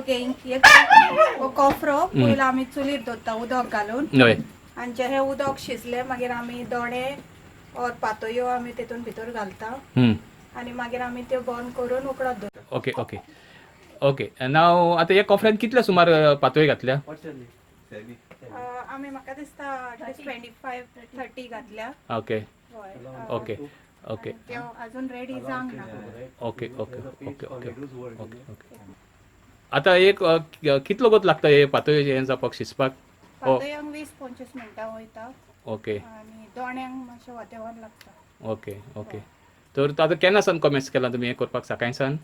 Okay, एक हो कोफरो पयलो आमी चुलीर दवरता उदक घालून. हय. आनी जे हे उदक शिजले, मागीर आमी दोणे और पातयो आमी तितून भितर घालता आनी मागीर आमी त्यो बंद करून उकडत दवरता. ओके ओके ओके नाव आतां ह्या कोफऱ्यान कितले सुमार पातोळी घातल्या? आमी म्हाका दिसता एटलीस्ट 25-30 घातल्या. ओके. हय. ओके ओके आनी त्यो अजून रेडी जावंक ना. ओके, आतां एक कितलो वगत लागता हे पातोळी हें जावपाक, शिजपाक? ओ. पातयांक 20-25 मिनटां वयता. आनी दोण्यांक मातशें वातेवर लागता. ओके ओके तर आतां केन्ना सावन कॉमेस केलां तुमी हें करपाक? सकाळी सावन?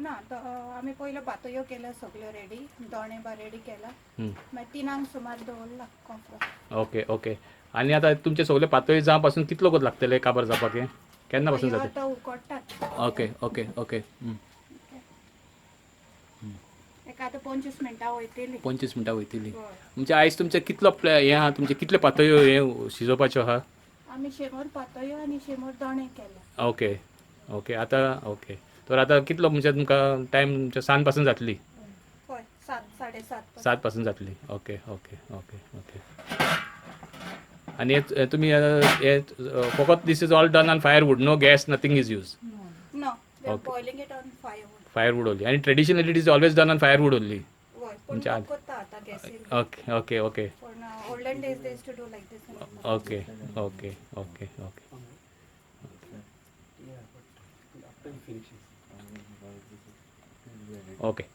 ना, आमी पयलो पातयो केल्या सगल्यो रेडी, दोणे बा रेडी केला. मागीर 3ांक सुमार दवरला कोफरो. ओके ओके आनी आतां तुमचे सगळे पातोळी जावं पासून कितलो वगत लागतले काबार जावपाक? हें केन्ना पासून ह्यो जाता? आतां उकडटात. ओके ओके ओके एका आतां 25 मिनटां वयतली. 25 मिनटां वयतली. हय. म्हणजे आयज तुमचे कितलो हें आहा, तुमचे कितले पातळ्यो हे शिजोवपाच्यो आहा? आमी 100 पातयो आनी 100 दोणे केले. ओके ओके आतां ओके, तर आतां कितलो म्हणजे तुमकां टायम तुमच्या 7 पासून जातली? हय, 7, 7:30. 7 पासून जातली. ओके ओके ओके ओके आनी हे तुमी हे फकत this is all done on firewood, no gas, nothing is use? No, we are boiling it on firewood. Firewood only. आनी traditionally it is always done on firewood only? हय, पूण म्हणजे लोक करता आतां गॅसीर. ओके ओके ओके पूण olden days they used to do like this. Okay. Okay.